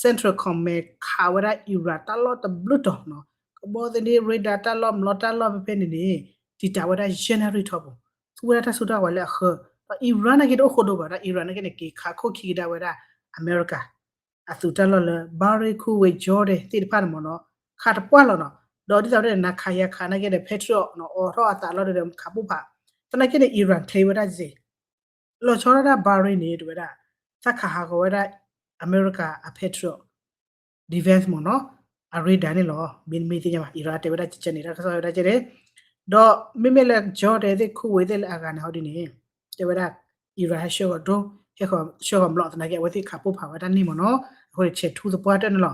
Central Command ခးဝဲဒၣ် Iran တၢ်လီၢ်တဘျုးတီၤနီၤ. ကဘီသန့ radar တၢ်လီၢ် မျီတၢ်လီၢ်ဖဲဖဲန့ၣ်န့ၣ် တံာ်တာ်ဝဲဒၣ်ယဲၢ်နၣ်ရံၣ်ထီဘိ သူဝဲဒၣ်တၢ်စိတၢ်ကမီၤလၢအဃၢၤ ဒီး Iran နာ်က့တအိၣ်ဃိဒိဘၣ် ဒီး Iran နာ်က့န့ၣ် က့ၤခးခိၣ်ခံကဒါဝဲဒၣ် အမဲရကၤ အသုးတၢ်လီၢ်လၢ Bahrain Kuwait Jordan သ့ၣ်တဖၣ်န့ၣ်မ့ၢ်နီၤ ခးတပှၢ်လီၤနီၤ. ဒီးဒ်သိးန့ၣ် နခးယၤခးနာ်က့ဒီး Patriot နီၤ အိးထီၣ်အသးလီၤဒီး ခးပိၢ်ဖး သနာ်က့န့ၣ် Iran ချ့ဝဲဒၣ်စ့ၢ် လီၤဆီဒၣ်တၢ် Bahrain န့ၣ် တဝဲဒၣ် သးခးဟးဂီၤဝဲဒၣ် အမဲရကၤအ Patriot defense မ့ၢ်နီၤ အ radar န့ၣ်လီၤ. မ့တမ့ၢ်သ့ၣ်ညါဘၣ် Iran တဲဝဲဒၣ်ကဲန့ၣ် တၢ်ကစီၣ်ဝဲဒၣ်ကဲန့ၣ် ဒီးမ့မ့ၢ်လၢ Jordan သ့ၣ် Kuwait သ့ၣ်လၢအဂၤန့ၣ်ဟီဒ်န့ၣ် တဲဝဲဒၣ် Iran ဟဲဆှၢဂီၤ drone ဟဲဆှၢဂီၤမျီးသနာ်က့ အဝဲသ့ၣ်ခးပိၢ်ဖးဝဲဒၣ်န့ၣ်မ့ၢ်နီၤ အဃိန့ၣ် ဆဲးထူသပှၢ်တၢၢ်န့ၣ်လီၤ.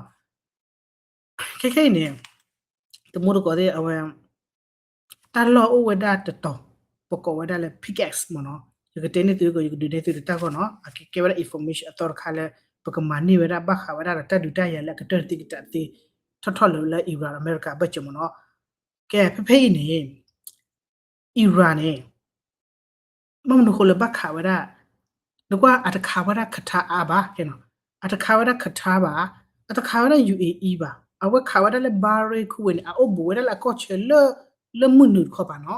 ခဲခဲအံၤန့ၣ် တမူတကိးသ့ၣ်အဝဲ တၢ်လီၢ်အိၣ်ဝဲဒၣ်တတီၤ ပကိးဝဲဒၣ်လၢ pickaxe မ့ၢ်နီၤ ယကတဲန့ၢ်သု ယကဒုးနဲၣ်သုတၢ်ဂီၢ်နီၤ အကဲဝဲဒၣ် information အသီတခါလၢ ပကမၤန့ၢ်ဝဲဒၣ်ဘၣ်ဃးဝဲဒၣ်ဒီးတၢ်ဒုးတၢ်ယၤလၢအကတၢၢ်တသ့ကတၢၢ်တသ့ ထီၣ်ထီၣ်လၢ လၢ Iran အမဲရကၤအဘၢၣ်စၢၤမ့ၢ်နီၤ ကဲဖဲဖဲအံၤန့ၣ် Iran န့ၣ် ဘၣ်မနုၤဃိလၢဘၣ်ခးဝဲဒၣ် နကွၢ်အတခးဝဲဒၣ် Qatar အါဘၣ် ကဲနီၤ အတခးဝဲဒၣ် Qatar ဘၣ် အတခးဝဲဒၣ် UAE ဘၣ် အဝဲခးဝဲဒၣ်လၢ Bahrain Kuwait န့ၣ် အအိၣ်ဘူးဝဲဒၣ်လၢအကီၢ်ဆၢလၢ လၢမုၢ်နုာ်တခီပၤနီၤ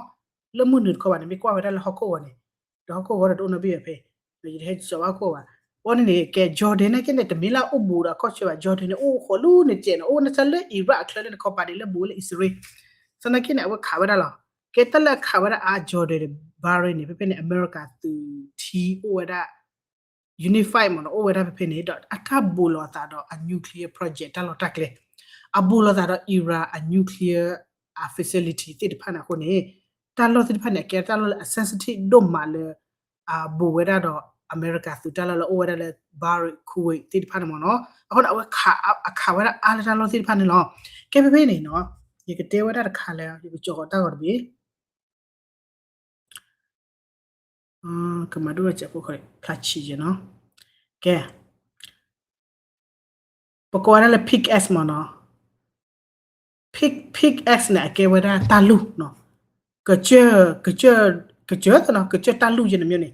လၢမုၢ်နုာ်တခီပၤန့ၣ် မ့ၢ်ကွၢ်ဝဲဒၣ်လၢဟီၣ်ခိၣ်ဂီၤန့ၣ် ဒီးဟီၣ်ခိၣ်ဂီၤဒီးတအိၣ်နီတဘ့ၣ်ဘၣ်ဖဲ ယဟဲစီၤဘၣ်ခိၣ်ဘၣ် အဃိန့ၣ်န့ၣ် ကဲ Jordan နာ်က့န့ၣ် တမ့ၢ်လၢအအိၣ်ဘူးဒီးအကီၢ်ဆၢဘၣ် Jordan န့ၣ် အိၣ်ဃီၤလၢန့ၣ်ကဲးန့ၣ် အိၣ်ဝဲဒၣ်လၢ Iraq အချၢလၢန့ၣ်ခီပၤန့ၣ် လၢဘူးဝဲလၢအံၣ်စရ့လး သနာ်က့န့ၣ် အဝဲခးဝဲဒၣ်လီၤ. ကဲတၢ်လၢအခးဝဲဒၣ်အါ Jordan ဒီး Bahrain န့ၣ် ဖဲဖဲန့ၣ် အမဲရကၤသုးထံအိၣ်ဝဲဒၣ် unify မ့ၢ်နီၤ အိၣ်ဝဲဒၣ်ဖဲဖဲန့ၣ် ဒီးအတၢ်ဘူးလိာ်အသးဒီးအ nuclear project တၢ်လီၢ်တၢ်ကျဲ အဘူးလိာ်သးဒီး Iran အ nuclear အ facility သ့ၣ်တဖၣ်န့ၣ်အဃိန့ၣ် တၢ်လီၢ်သ့ၣ်တဖၣ်န့ၣ် အကဲတၢ်လီၢ်လၢအ sensitive ဒိၣ်မးလၢ ဘူးဝဲဒၣ်ဒီး အမဲရကၤသုးတၢ်လီၢ်လၢအိၣ်ဝဲဒၣ်လၢ Bahrain Kuwait သ့ၣ်တဖၣ်န့ၣ်မ့ၢ်နီၤ အဃိန့ၣ် အဝဲခး အခးဝဲဒၣ်အါလၢတၢ်လီၢ်သ့ၣ်တဖၣ်န့ၣ်လီၤ. ကဲဖဲဖဲန့ၣ်နီၤ ယကတဲဝဲဒၣ်တခါလၢ ယကကၠီၤဃီၤတၢ်ဂီၤတဘ့ၣ် ကမၤဒိၣ်ဝဲစဲးဖိဃီ ဖျါဆံးယဲနီၤ ကဲ ပကိးဝဲဒၣ်လၢ pickaxe မ့ၢ်နီၤ pick pickaxe န့ၣ် အကဲဝဲဒၣ်တၢ်လူၢ်နီၤ ကစၢၢ် ကစၢၢ် ကစၢၢ်သနီၤ ကစၢၢ်တၢ်လူၢ်ယဲန့ၣ်မ့ၢ်န့ၣ်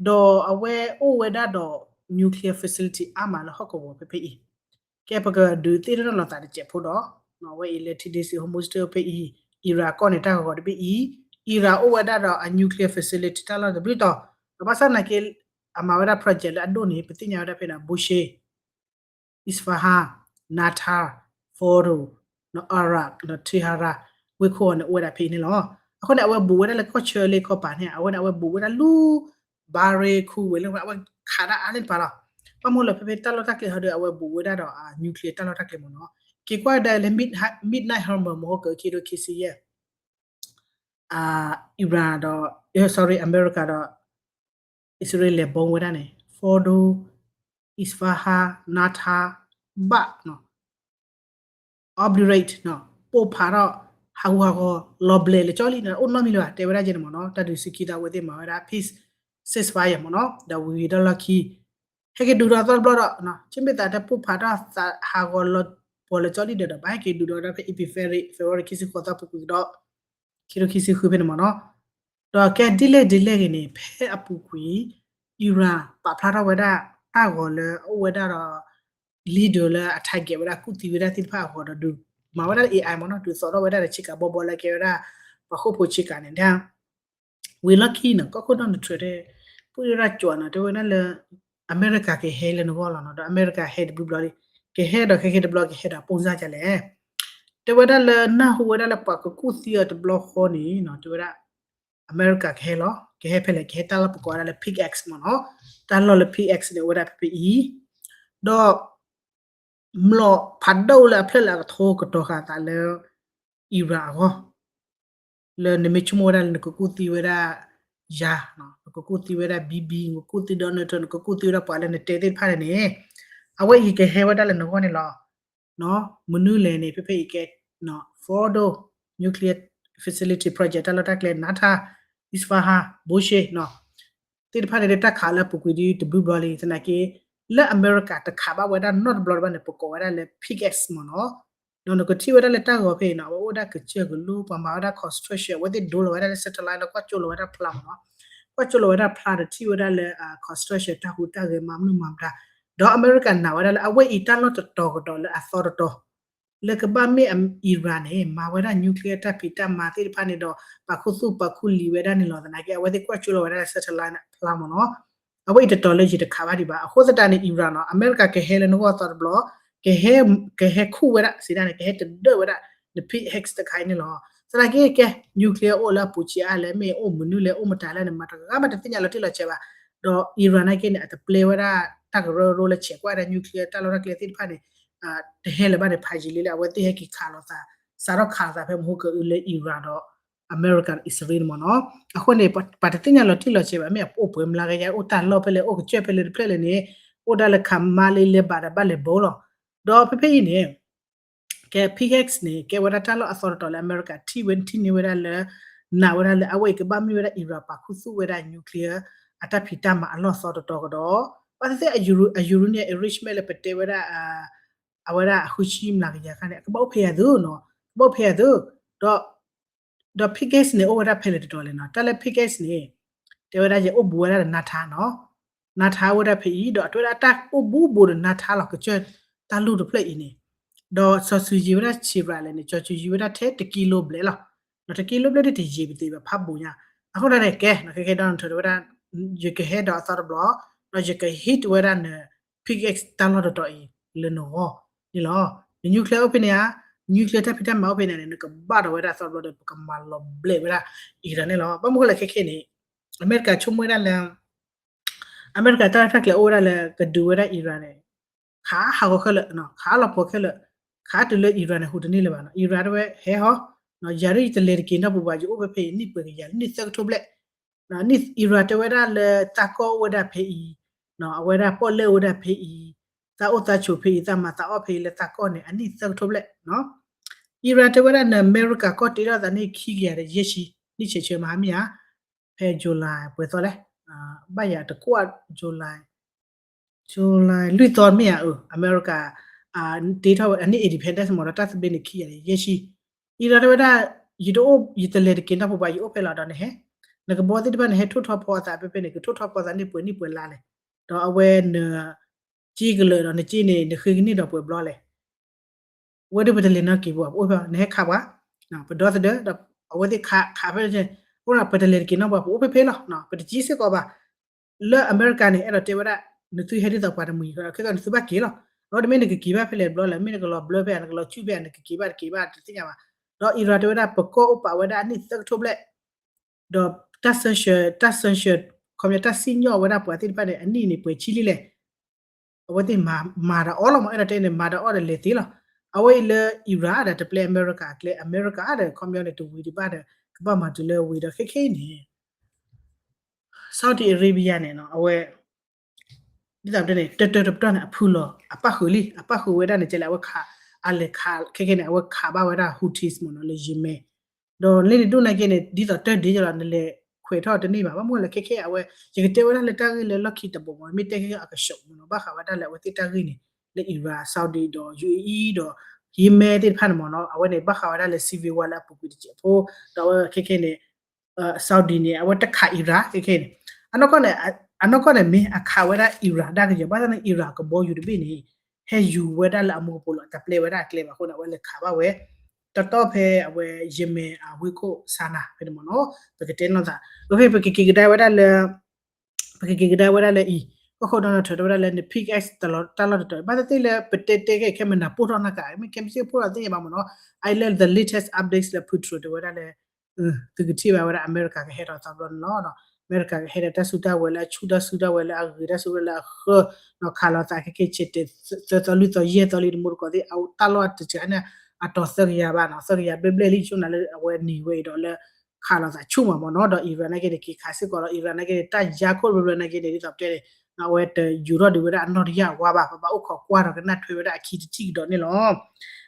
ဒီးအဝဲအိၣ်ဝဲဒၣ်ဒီး nuclear facility အါမးလၢဟီၣ်ကဝီၤဖဲဖဲအံၤ ကဲပကဒုးသ့ၣ်နီၣ်ထီၣ်လိာ်သးတစဲးဖိဒီး အဝဲအံၤလၢထံဒ့စ့ Hormuz Strait ဖဲအံၤ Iran ကီၢ်န့ၣ်တၢ်ဂီၤဂီၤတဘ့ၣ်အံၤ Iran အိၣ်ဝဲဒၣ်ဒီးအ nuclear facility တၢ်လီၢ်တဘျုးတီၤ ဒီးဘၣ်ဆၣ်သနာ်က့ အမၤဝဲဒၣ် project လၢအဒိၣ်န့ၣ် ပသ့ၣ်ညါဝဲဒၣ်ဖဲန့ၣ် Bushehr Isfahan Natanz Fordow Arak Tehran ဝ့ၢ်ခိၣ်န့ၣ် အိၣ်ဝဲဒၣ်ဖဲအံၤန့ၣ်လီၤ. အဃိန့ၣ် အဝဲဘူးဝဲဒၣ်လၢကီၢ်ဆၢလၢခီပၤန့ၣ် အဝဲန့ၣ် အဝဲဘူးဝဲဒၣ်လူၤ Bahrain Kuwait လၢအဝဲခးဒၣ်အါန့ၣ်တပၤလီၤ. ဘၣ်မနုၤလၢဖဲဖဲတၢ်လီၢ်တၢ်ကျဲဟီဒီး အဝဲဘူးဝဲဒၣ်ဒီး nuclear တၢ်လီၢ်တၢ်ကျဲမ့ၢ်နီၤ က့ၤကွၢ်ဒၣ်လၢ Midnight Hammer မဟိကၢးခံဒိၣ်ခံဆံယဲၢ် Iran ဒီး sorry အမဲရကၤဒီး အံၣ်စရ့လး bomb ဝဲဒၣ်န့ၣ် Fordow Isfahan Natanz ဘၣ် obliterate ပိၢ်ဖးထီၣ် ဟးဂူာ်ဟးဂီၤလီၤဘျဲးလၢကၠီလံန့ၣ် အိၣ်နီတမံၤလၢၤဘၣ် တဲဝဲဒၣ်ကဲန့ၣ်မ့ၢ်နီၤ. တၢ်ဒုးစုခံသးအဝဲသ့ၣ်မၤဝဲဒၣ် peace ceasefire မ့ၢ်နီၤ ဒီးဝံၤဝံၤဒီးလီၢ်ခံ ဟဲက့ၤဒုးဒီးသီတဘျီဒီး ကမ့ၢ်သးတပိၢ်ဖးထီၣ်သးဟးဂီၤလီၤပှီၤလၢကၠီလံဒီး ဘၣ်ဟဲက့ၤဒုးဒီးဝဲဒၣ်ဖဲ April ဖဲ February ခံဆံဃိးသီပူၤကွံာ်ကဒီး ခံထိခံဆံဃုဖဲန့ၣ်မ့ၢ်နီၤ. ဒီးကဲဒ်လဲၣ်ဒ်လဲၣ်ဂ့ၤန့ၣ် ဖဲအပူၤကွံာ် Iran ပာ်ဖျါထီၣ်ဝဲဒၣ်တၢ်ဂီၤလၢအအိၣ်ဝဲဒၣ်ဒီး leader လၢအ target ဝဲဒၣ်ကူၣ်သံဝဲဒၣ်သ့ၣ်တဖၣ်အဂီၤဒီး ဒုးမၤဝဲဒၣ်လၢ AI မ့ၢ်နီၤ ဒုးသိးထီၣ်ဝဲဒၣ်ဒီးဆ့ကၤဘီဘီလၢကဲဝဲဒၣ် ပှၤဃိၣ်ဖိဆ့ကၤန့ၣ် ဝံၤလီၢ်ခံန့ၣ် ကီၢ်ခိၣ် Donald Trump တဲ ပှၤရၢ်ကၠီၤန့ၣ် တဲဝဲဒၣ်လၢ အမဲရကၤကဟဲလၢနဂီၢ်လီၤနီၤ ဒီးအမဲရကၤဟဲတဘျုးဘျီလံ ကဟဲဒီးခဲကဲတဘျီကဟဲဒီး ပုံစံ ကလဲၣ် တဲဝဲဒၣ်လၢနၢ်ဟူဝဲဒၣ်လၢပှၤကကူၣ်သံအီၤတဘျီဃီန့ၣ်နီၤ တဲဝဲဒၣ် အမဲရကၤကဟဲလီၤ ကဟဲဖဲလဲၣ် ကဟဲတၢ်လီၢ်ပကိးဝဲဒၣ်လၢ Pickaxe မ့ၢ်နီၤ တၢ်လီၢ်လၢ Pickaxe န့ၣ် အိၣ်ဝဲဒၣ်ဖဲဖဲအံၤ ဒီး မျိာ်ဖးဒိၣ်လၢအဖျၢၣ်လၢအကထိကတီၤဃာ်သးလၢ Iran အဂီၢ် လၢနမ့ၢ်ဆိကမိၣ်ဝဲဒၣ်လၢနကကူၣ်သံဝဲဒၣ်ယၤ, နကကူၣ်သံဝဲဒၣ် Bibi, နကကူၣ်သံ Donald Trump, နကကူၣ်သံဝဲဒၣ်ပှၤလၢနတဲသ့ၣ်တဖၣ်န့ၣ်န့ၣ်, အဝဲအံၤကဟဲဝဲဒၣ်လၢနဂီၢ်န့ၣ်လီၤ. မနုၤလဲၣ်န့ၣ် ဖဲဖဲအံၤကဲ Fordow nuclear facility project တၢ်လီၢ်တၢ်ကျဲ Natanz, Isfahan, Bushehr သ့ၣ်တဖၣ်န့ၣ် တၢ်ခးလၢအပူၤကွံာ်ဒ်တဘျုးဘျီလံ သနာ်က့ လၢအမဲရကၤတခးဘၣ်ဝဲဒၣ်နီတဘျီတဘၣ်န့ၣ် ပကိးဝဲဒၣ်လၢ Pickaxe မ့ၢ်နီၤ. ဒီးနကထံၣ်ဝဲဒၣ်လၢတၢ်ဂီၤဖဲအံၤနီၤ အဝဲအိၣ်ဝဲဒၣ်ကစၢၢ်ကလိ ပှၤမၤဝဲဒၣ် construction အဝဲသ့ၣ်ဒိလီၤဝဲဒၣ်လၢ satellite လၢကွၢ်ကၠိလီၤဝဲဒၣ်ဖျါမ့ၢ်နီၤ. ကွၢ်ကၠိလီၤဝဲဒၣ်ဖျါဒီးထံၣ်ဝဲဒၣ်လၢ construction တၢ်ဟူးတၢ်ဂဲၤမၤမနုၤမၤမတၤ, ဒီးအမဲရကၤနာ်ဝဲဒၣ်လၢအဝဲအံၤတၢ်လီၢ်တတီၤကဒီးလၢအသီတတီၤ လၢကဘၣ်မ့ၢ် Iran န့ၣ် မၤဝဲဒၣ် nuclear တၢ်ဖံးတၢ်မၤသ့ၣ်တဖၣ်န့ၣ်ဒီး ပာ်ခူသူၣ်ပာ်ခူလံာ်ဝဲဒၣ်န့ၣ်လီၤ. သနာ်က့ အဝဲသ့ၣ်ကွၢ်ကၠိလီၤဝဲဒၣ်လၢ satellite ဖျါမ့ၢ်နီၤ. အဝဲအံၤတတီၤလၢယတခးဘၣ်ဒံးဘၣ်. အဃိသတးန့ၣ် Iran နီၤ အမဲရကၤကဟဲလၢနဂီၢ်သီတဘျီ, ကဟဲ, ကဟဲခူၣ်ဝဲဒၣ်စံးဒၣ်န့ၣ် ကဟဲတဒၢးဝဲဒၣ် န Pickaxe တခါအံၤန့ၣ်လီၤ. သနာ်က့ကဲ nuclear အိၣ်လၢအပူၤဆံးအါလဲၣ် မ့ၢ်အိၣ်မနုၤလဲၣ် အိၣ်မတၤလဲၣ်န့ၣ် မၤတဂၤမးတသ့ၣ်ညါလီၤတံၢ်လီၤဆဲးဘၣ်. ဒီး Iran နာ်က့န့ၣ် အတပျဲဝဲဒၣ်တၢ်ကရၢကရိလၢဆဲးကွၢ်ဝဲဒၣ် nuclear တၢ်လီၢ်တၢ်ကျဲသ့ၣ်တဖၣ်န့ၣ် တဟဲလၢၤဘၣ်န့ၣ် ဖးယံာ်လံလၢအဝဲသ့ၣ်ဟဲက့ၤခးလိာ်သး, စးထီၣ်ခးလိာ်သးဖဲမဟိကအုလၢ Iran ဒီး အမဲရကၤဒီးအံၣ်စရ့လးန့ၣ်မ့ၢ်နီၤ. အဃိန့ၣ် ပှၤတသ့ၣ်ညါလီၤတံၢ်လီၤဆဲးဘၣ် မ့ၢ်အအိၣ်ပှဲၤမျးကယၤ အိၣ်တၢ်လီၢ်ဖဲလဲၣ် အိၣ်ကစၢၢ်ဖဲလဲၣ်တဖျၢၣ်လဲၣ်န့ၣ် အိၣ်ဒၣ်လၢခးမါလၢလဲၤဘၣ်ဒီးဘၣ်လဲၤဘိလီၤ. ဒီးဖဲဖဲအံၤန့ၣ် ကဲ Pickaxe န့ၣ် ကဲဝဲဒၣ်တၢ်လီၢ်အသီတတီၤလၢအမဲရကၤထံၣ်ဝဲထံၣ်န့ၢ်ဝဲဒၣ်လၢ နာ်ဝဲဒၣ်လၢအဝဲအံၤကဘၣ်မ့ၢ်ဝဲဒၣ် Iran ပာ်ခူသူၣ်ဝဲဒၣ် nuclear အတၢ်ဖံးတၢ်မၤအလီၢ်သီတတီၤကဒီး ဘၣ်သ့ၣ်သ့ၣ်အ uranium enrichment လၢပတဲဝဲဒၣ် အဝဲဒၣ်အဃုဆံမျးကယၤခါန့ၣ် အကဘၣ်အိၣ်ဖဲယၤသုနီၤ ကဘၣ်အိၣ်ဖဲယၤသု ဒီး ဒီး Pickaxe န့ၣ် အိၣ်ဝဲဒၣ်ဖဲလဲၣ်တတီၤလဲၣ်နီၤ တၢ်လၢ Pickaxe န့ၣ် တဲဝဲဒၣ်ယအိၣ်ဘူးဝဲဒၣ်ဒီး Natanz နီၤ Natanz အိၣ်ဝဲဒၣ်ဖဲအံၤ ဒီးအတဲဝဲဒၣ်တၢ်အိၣ်ဘူးဘူးဒီး Natanz လီၤ ကစၢၢ်တၢ်လူၢ်တဖျၢၣ်အံၤန့ၣ် ဒီးစီၤစုၤယံၤဝဲဒၣ်ဆံးရးလဲၣ်န့ၣ် စီၤစုၤယံၤဝဲဒၣ်ထဲတကံလိဘျဲၣ်လီၤ ဒီးတကံလိဘျဲၣ်ဒ်တယံာ်ပသ့ဘၣ်ဖးဘူးညါ အဃိန့ၣ်ကဲ ခဲကဲ Donald Trump တဲဝဲဒၣ် ယကဟဲဒီးအသီတဘျီ ဒီးယက hit ဝဲဒၣ်န Pickaxe တၢ်လီၢ်တတီၤအံၤ လၢနဂီၢ်န့ၣ်လီၤ. န nuclear အိၣ်ဖဲန့ၣ်ဧါ nuclear တၢ်ဖံးတၢ်မၤအိၣ်ဖဲန့ၣ်န့ၣ် နကဘၣ်ဒီးဝဲဒၣ်အသီတဘျီဒီး ပကမၤလီၤဘျဲးဝဲဒၣ် Iran န့ၣ်လီၤ. ဘၣ်မနုၤဃိလဲၣ်ခဲခဲန့ၣ် အမဲရကၤဆိကမိၣ်ဝဲဒၣ်လၢ အမဲရကၤတၢ်ရဲၣ်တၢ်ကျဲၤအိၣ်ဝဲဒၣ်လၢကဒုးဝဲဒၣ် Iran န့ၣ် ခးဟးဂီၤခဲလၢာ် ခးလီၤပှီၤခဲလၢာ် ခးတုၤလၢ Iran န့ၣ် ဟူးတန့ၢ်လၢၤဘၣ်နီၤ Iran တဲဝဲဟဲဟီ ယၤဒ်ယတလဲၤတက့ၤနီတပူၤဘၣ် ယအိၣ်ဖဲဖဲအံၤ နံၣ်ပှဲၤကယၤ နံၣ်သၢကထိဘျဲၣ် Iran တဲဝဲဒၣ်လၢသးကီၢ်အိၣ်ဝဲဒၣ်ဖဲအံၤ အဝဲဒၣ်ပီၣ်လဲၣ်အိၣ်ဝဲဒၣ်ဖဲအံၤ သးအိၣ်သးဆိးဖဲအံၤ သးမၤသးအီၣ်ဖဲအံၤလၢသးကီၢ်န့ၣ် အနံၣ်သၢကထိဘျဲၣ် Iran တဲဝဲဒၣ်န အမဲရကၤကီၢ်တ့ထီၣ်သးန့ၣ် ခံကယၤဒီးယဲၢ်ဆံ နံၣ်ဆဲးဆဲးမဟါမ့ၢ်ဧါ ဖဲ July ပှဲၤသီလဲၣ် ဘၣ်ယၤတကွၢ် July July လွံၢ်သီမ့ၢ်ဧါ အမဲရကၤ တ့ထီၣ်ဝဲအနံၣ် independence မ့ၢ်ဒီးတၢ်သဘျ့န့ၣ်ခံဂၤန့ၣ် ယဲၢ်ဆံ Iran တဲဝဲဒၣ် ယတအိၣ် ယတလဲၤတက့ၤနီတပူၤဘၣ် ယအိၣ်ဖဲလီၤဒီးနဟဲ နကဘီသ့ၣ်တဖၣ်န့ၣ် ဟဲထိၣ်ထီၣ်ဖီအသးဖဲဖဲန့ၣ် ကထိၣ်ထီၣ်ဖီသးန့ၣ်ပှဲၤနံၣ်ပှဲၤလါလဲၣ် ဒီးအဝဲန က့ကလၢာ်ဒီးနက့န့ၣ် နဃ့ကန့ၢ်ဒီးပှဲၤဘျီလဲၣ် ဝဲဒၣ်ပတလဲၤနီတက့ၤဘၣ် ပအိၣ်ဖဲ နဟဲခးပှၤ ပဒီသဒၢ ဒီးအဝဲသ့ၣ်ခးခးဖဲ အဃိဒီး ပတလဲၤတက့ၤနီတပူၤ ပအိၣ်ဖဲဖဲလီၤ ပတက့စ့ၢ်ကီးဘၣ် လၢအမဲရကၤန့ၣ် အဲၣ်ဒိးတဲဝဲဒၣ် နသုဟဲဒ်သိးပှၤတမှံၤ ခဲကနသုဘၣ်က့ၤလီၤ အဃိတမ့ၢ်နကက့ၤဘၣ်ဖဲလဲၣ်ဘျီလဲၣ် မ့ၢ်နကလီၤဘျၢဖဲ နကလီၤဆူၣ်ဖဲ နကက့ၤဘၣ်တက့ၤဘၣ်တသ့ၣ်ညါဘၣ် ဒီး Iran တဲဝဲဒၣ် ပကီၢ်အိၣ်ပာ်ဝဲဒၣ်အနံၣ်သၢကထိဘျဲၣ် ဒီးတၢ် sanction တၢ် sanction ခီပညီတၢ်စံၣ်ညီၣ်ဝဲဒၣ်ပှၤသ့ၣ်တဖၣ်န့ၣ် အနံၣ်န့ၣ်ပှဲၤဆံလံလဲၣ် အဝဲသ့ၣ်မၤတၢ်အီၣ်လီၤမး အဲၣ်ဒိးတဲန့ၣ် မၤတၢ်အီၣ်ဒီးလဲၤသ့လီၤ အဝဲအံၤလၢ Iran ဒီးတပျဲအမဲရကၤအကျဲ အမဲရကၤဒီးခီပညီန့ၣ် တဝံၤတဘၣ်ဒီး ကဘၣ်မၤတုၤလၢဝံၤဒီးခဲခဲအံၤန့ၣ် Saudi Arabia န့ၣ် အဝဲ ဒ်သိးပတဲန့ၣ် တၢတၢတပတီၢ်န့ၣ် အဖုလီၤ အပၣ်ဃုာ်လံ အပၣ်ဃုာ်ဝဲဒၣ်န့ၣ် ကဲလၢအဝဲခး အလဲၤခး ခဲခဲန့ၣ် အဝဲခးဘၣ်ဝဲဒၣ် Houthis မ့ၢ်နီၤ လၢ Yemen ဒီးလၢန့ၣ်ဒိၣ်နာ်က့န့ၣ် ဒ်သိးတၢ်ဒ်လီၤ နလဲၤခွဲးထီၣ်တန့ၢ်ဘၣ် ဘၣ်မနုၤလဲၣ် ခဲခဲအဝဲ ယကတဲဝဲဒၣ်လၢတၢ်ဂ့ၢ်လၢလီၢ်ခံတဘိမ့ၢ် မ့ၢ်တဲခဲအကဆှီမ့ၢ်နီၤ ဘၣ်ဃးဝဲဒၣ်လၢအဝဲသ့ၣ်တၢ်ဂ့ၢ်န့ၣ် လၢ Iran Saudi ဒီး ယူၣ်အ့အံဒီး Yemen သ့ၣ်တဖၣ်န့ၣ်မ့ၢ်နီၤ အဝဲန့ၣ် ဘၣ်ဃးဝဲဒၣ်လၢ civil war လၢအပူၤကွံာ်တစဲးဖိ ဒီးအဝဲခဲခဲန့ၣ် Saudi န့ၣ် အဝဲတခး Iran ခဲခဲန့ၣ် အနီၢ်ကီၢ်န့ၣ် အနီၢ်ကီၢ်န့ၣ် မ့ၢ်အခးဝဲဒၣ် Iran ဒၣ်ကယဲၢ် ဘၣ်ဆၣ်န့ၣ် Iran ကဘီယူၤတဘ့ၣ်န့ၣ် ဟဲယူၤဝဲဒၣ်လၢအမူကပိာ်လီၤ တပျဲဝဲဒၣ်အကျဲဘၣ်အဃိန့ၣ် အဝဲလဲၤခးဘၣ်ဝဲ တီတီဖဲအဝဲ Yemen အဝ့ၢ်ခိၣ် Sanaa ဖဲန့ၣ်မ့ၢ်နီၤ ပကတဲနီၢ်သး အဃိ ပကက့ၤကဒါဝဲဒၣ်လၢ ပကက့ၤကဒါဝဲဒၣ်လၢအံၤ ကီၢ်ခိၣ် Donald Trump တဲဝဲဒၣ်လၢ န pickaxe တၢ်လီၢ်တတီၤ ဘၣ်သ့ၣ်သ့ၣ်လၢပတဲတဲခဲခဲမ့ၢ်နၤပိၢ်ထီၣ်နီၢ်ကါ မ့ၢ်ခဲမ့ၢ်စ့ၢ်ကီးပိၢ်ထီၣ်သ့ၣ်ညါဘၣ်မ့ၢ်နီၤ အအံၤလၢ the latest updates လၢ Petro တဲဝဲဒၣ်လၢ သုကထံၣ်ဘၣ်ဝဲဒၣ်အမဲရကၤကဟဲထီၣ်သးဘျီန့ၣ်လီၤ. အမဲရကၤကဟဲဒီးတၢ်စုတၢ်ဝဲၤလၢအဆူၣ် တၢ်စုတၢ်ဝဲၤလၢအဂ့ၤ တၢ်စုတၢ်ဝဲၤလၢအဃၢ ခးလိာ်သးခဲခဲဆဲးတဲာ် သၢသီလွံၢ်သီယဲၢ်သီလံတမူတကိးသ့ၣ် အတၢ်လီၢ်တစှၤန့ၣ် အတီၤသၢကယၤဘၣ်နီၤ သၢကယၤဘျဲၣ်ဘျဲၣ်လံ ဆိနၤလၢအဝဲန့ၢ်ဝဲအံၤဒီးလၢ ခးလိာ်သးဆူၣ်မးမ့ၢ်နီၤ ဒီး Iran နာ်က့န့ၣ် က့ၤခးစ့ၢ်ကီးလီၤ Iran နာ်က့န့ၣ် တၢ်ယါခိၣ်ဘျဲၣ်ဘျဲၣ်နာ်က့န့ၣ် ဒ်သိးပတဲန့ၣ် အဝဲတယူၤထီၣ်ဒံးဝဲဒၣ်အနီၢ်တယၢ်အဝါဘၣ် ပဘၣ်အိၣ်ခိးကွၢ်ဒီးကနၣ်ထွဲဝဲဒၣ်အခံတထံၣ်ကဒီးန့ၣ်လီၤ.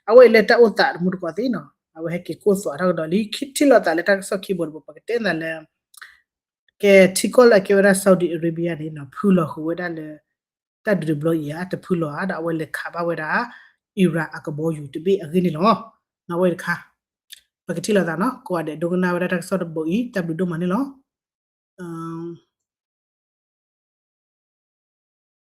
အဝဲအံၤလၢတၢ်အိၣ်သးတမူတကိးသ့ၣ်နီၤ အဝဲဟဲက့ၤခိၣ်သွးထီၣ်ကဒီးလံ ထံၣ်လိာ်သးလၢတၢ်ကစီၣ်ခံဘိတဘိ ပကတဲသးလၢ ကဲထံကီၢ်လၢအကဲဝဲဒၣ် Saudi Arabia န့ၣ်နီၤ ဖုလီၤဃုာ်ဝဲဒၣ်လၢ တၢ်ဒုးတဘျီအံၤဧါ တဖုလီၤဧါ ဒီးအဝဲလဲၤခးဘၣ်ဝဲဒၣ် Iran အကဘီယူၤတဘ့ၣ်အဂ့ၢ်န့ၣ်လီၤ. နီၤဝဲတခါ ပကထံၣ်လိာ်သးနီၤ ကိးဂၤဒဲးဒိကနၣ်ဝဲဒၣ်တၢ်ကစီၣ်တဘိအံၤ တၢ်ဘျုးဒိၣ်မးန့ၣ်လီၤ.